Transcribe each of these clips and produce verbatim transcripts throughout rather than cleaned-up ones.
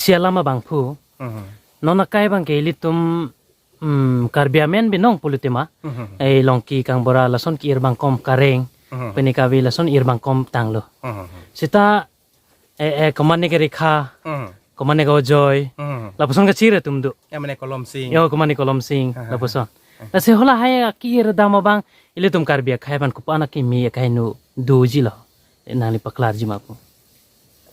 Sialam abangphu. Mhm. Non akai abangke ilitum, mm, Karbi amen binong pulote ma. Mhm. Eh, Longki Kangbura lason ke-ir abang kom Kareng. Mhm. Pini kave lason ir abang kom tanglo. Mhm. Seta, eh, eh, komatne ke Rekha, Mhm. komatne ke Ajoy. Mhm. Lapuson kachir atum do. Ya, mane Kolom Sing. Yo, komatne Kolom Sing, Aha. lapuson. Lasi hala hai ke-ir dam abang, ilitum Karbi akhei aphan kopi-an akimi akhei nu doji lo. Nangli paklarji ma pu.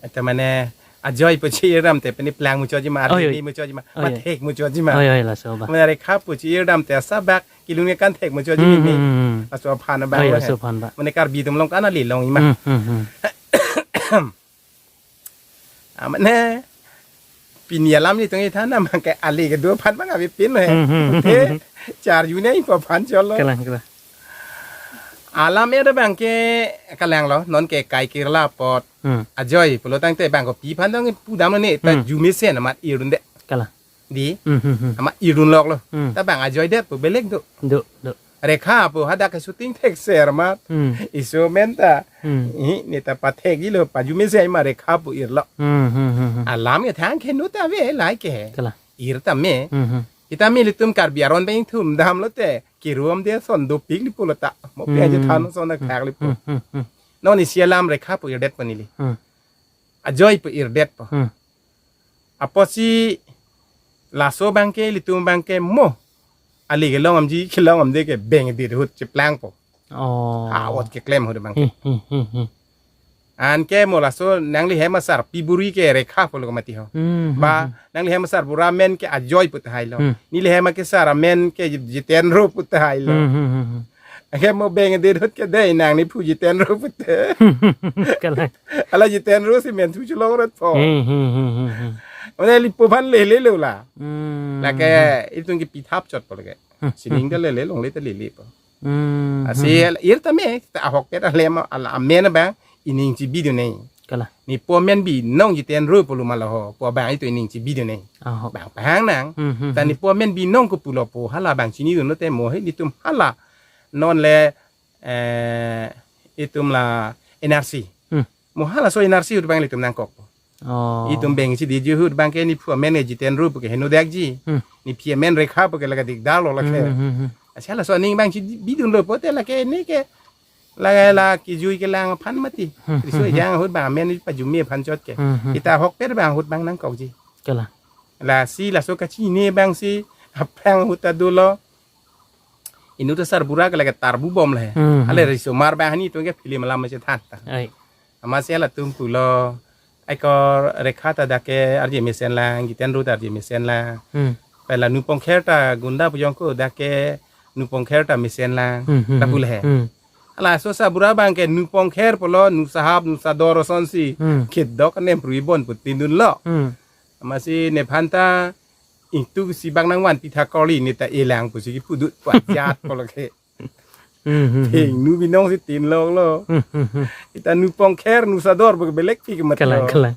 Eta mane Ajoy pu chi-ir dam te pini plang muchotji ma, Oi, oi. arni muchotji ma, Oi, oi. mathek muchotji ma. Oi, oi, laso abang. Mane Rekha pu chi-ir dam te asabak kelun ke kan thek muchotji Hmm, ni. hmm, hmm. Laso aphan abang Oi, lo laso he. aphan abang. Mane Karbi atum along kan ale longji ma. Hmm, hmm, hmm. Ah, mane pini alam ni tong ithan na mangke ale kedo aphan abang avepin lo he. Hmm, hmm, hmm, Te hmm. charju ne ipo aphan cholo. Kalang, kalang. Alam er abangke kalang lo, non ke kai kirla apot. Hmm. Ajoy pulo tangte abang kopi aphan dong pudam lo ne, ta Hmm. arjumesen amat irun det. Kalang. Di? Hmm, hmm, hmm. Amat irun lok lo. Hmm. Ta abang Ajoy det pu belek do. Do, do. Rekha pu hadak ke shooting thekser amat. Hmm. Iso amen ta. Hmm. Ini ta pathekji lo, pa arjumesen ma Rekha pu irlo. Hmm, hmm, hmm, hmm. Alam ke thang ke nu ta ave lahai ke. Kalang. Ir tame. Hmm, hmm. Itame ilitum Karbi aron pen thum dam lote. Kirum dia son dopik li pulo ta. Mo pe aja Hmm. than son na Hmm. khak li pu. Hmm, hmm, hmm. Non isi alam Rekha pu irdet pu neli. Hmm. Ajoy pu irdet pu. Hmm. Apotsi laso abangke, ilitum abangke mo. Ale kelong damji, kelong damde ke bengdet ahut cheplang po. Oh. Ha, ot keklem ahut abangke. Hmm, hmm, hmm, hmm. Anke mo laso nangli hem asar piburi ke Rekha pulo mati ho. Hmm, hmm, Ba, hmm. nangli hem asar bura amen ke Ajoy pu tahai lo. Hmm. Neli hem akesar amen ke Jitendro pu tahai lo. Hmm, hmm, hmm, hmm. Anke mo bengdet ahut ke dei nangli phu Jitendro pu te. Kalang. Hala Jitendro si men thu chelong ret po. Hmm, hmm, hmm, hmm, hmm. Mane lipo aphan lele lo la. Hmm. Lake itum ke pithap chot po lake. Hmm. Sining ta lele longle ta lele po. Hmm, Asi hmm. ir tame ta ahokpet alem ala amen abang ining chibidun nei. Kalang. Nepo amen binong Jitendro pulo ma lo ho. Pu abang itum ining chibidun nei. Ahok. Bang pahang nang. Hmm, hmm, Ta hmm. nepo amen binong kopulo pu hala abang chinidun lote mo he ilitum hala. Non le, eh, itum la N R C. Hmm. Mo halaso N R C ahut abang ilitum nangkok. Oh. Itum beng chidiji ahut abangke nephu amen ke Jitendro pu ke heno dakji. Hmm. Nephi amen Rekha pu ke lake dikdar lo lake. Hmm, hmm, hmm. Asi halaso aning abang chibidun lo pote lake ne ke. Lake la kijui kelang aphan mati. Hmm, Riso hmm, ejang ahut abang amen pajume aphan chot ke. Hmm, hmm. Ita ahokpet abang ahut abang nangkokji. Kalang. Lasi laso kachini abang si aphrang ahut ta dolo. Inut asar bura ke lake tarbu bom le. Hmm, Ale hmm. risomar abang hani itum ke film alam machethan ta. Ai. Amatsi latum pulo. Aiko Rekha ta dak ke arje mesen lang, Jitendro ta arje mesen lang. Hmm. Pela Nupongkher ta gunda pujong ko dak ke Nupongkher ta mesen lang. Hmm, hmm, Ta hmm. pulo he. Hmm. Halaso asar bura abangke Nupongkher pulo, nu sahab, nu sador asonsi. Hmm. Kedok anem prui bon pu tindun lo. Hmm. Amatsi nephan ta ingtu si bang nangvan pitha koli ne ta elang pusi kipudut pu ajat pulo ke. Hmm, hmm, hmm. Thing nu binong si tin lok lo. Hmm, hmm, hmm. Ita Nupongkher, nu sador pu ke belek pi ke mat Kalang, lo. kalang.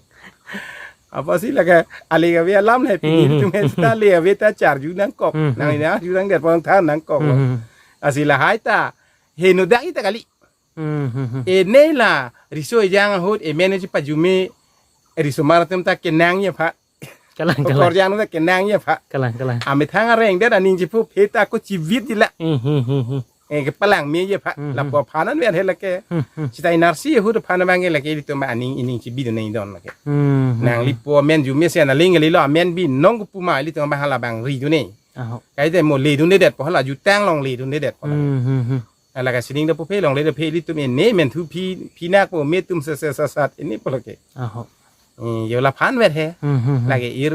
Apotsi lake ale kave alam le pi Hmm, hmm, itum he hmm. ta le ave ta charju nangkok. Hmm, Nang hmm. ina ju nangdet pon than nangkok lo. Hmm, hmm. Asi lahai ta heno dak ita kali. Hmm, hmm, hmm. Ene la riso ejang ahut emen chipajume risomar atum ta kenangji aphan. Kalang, kalang. Korjang nu ta kenangji aphan. Kalang, kalang. Amethang areng det aning chiphu phe ta ko chivit di la. Hmm, hmm, hmm, hmm. Eh, kepalang meji aphan. Hmm, Lapu hmm. aphan anver he lake. Hmm, hmm. Seta N R C ahut aphan abangke lake ilitum aning ining chibidun nei don lake. Hmm, hmm, Nangli hmm. po amen jumesen aling kali lo amen binong kopu ma ilitum abang hala abang ridun nei. Ahok. Kaite mo ledundedet po hala jutang longledundedet po lake. Hmm, hmm, hmm. Ala kasining ta puphe longle ta phe ilitum ene men thu phi phi nak po me tum se se sa sat ene pulo ke. Ahok. Eh, yo laphan ver he. Hmm, hmm, hmm. Lake ir,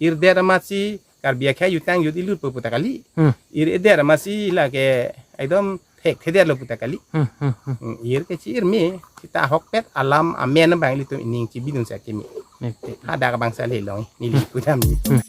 irdet amatsi Karbi akhei jutang jut ilut po pu ta kali. Hmm. Irdet amatsi lake ekdom thekthedet lo pu ta kali. Hmm, hmm, hmm. Hmm, ir ke chi-ir me, seta ahokpet alam amen abang ilitum ining chibidun si akimi. Nek, nek. Hadak abang si ale long, neli pudam ni. Hmm.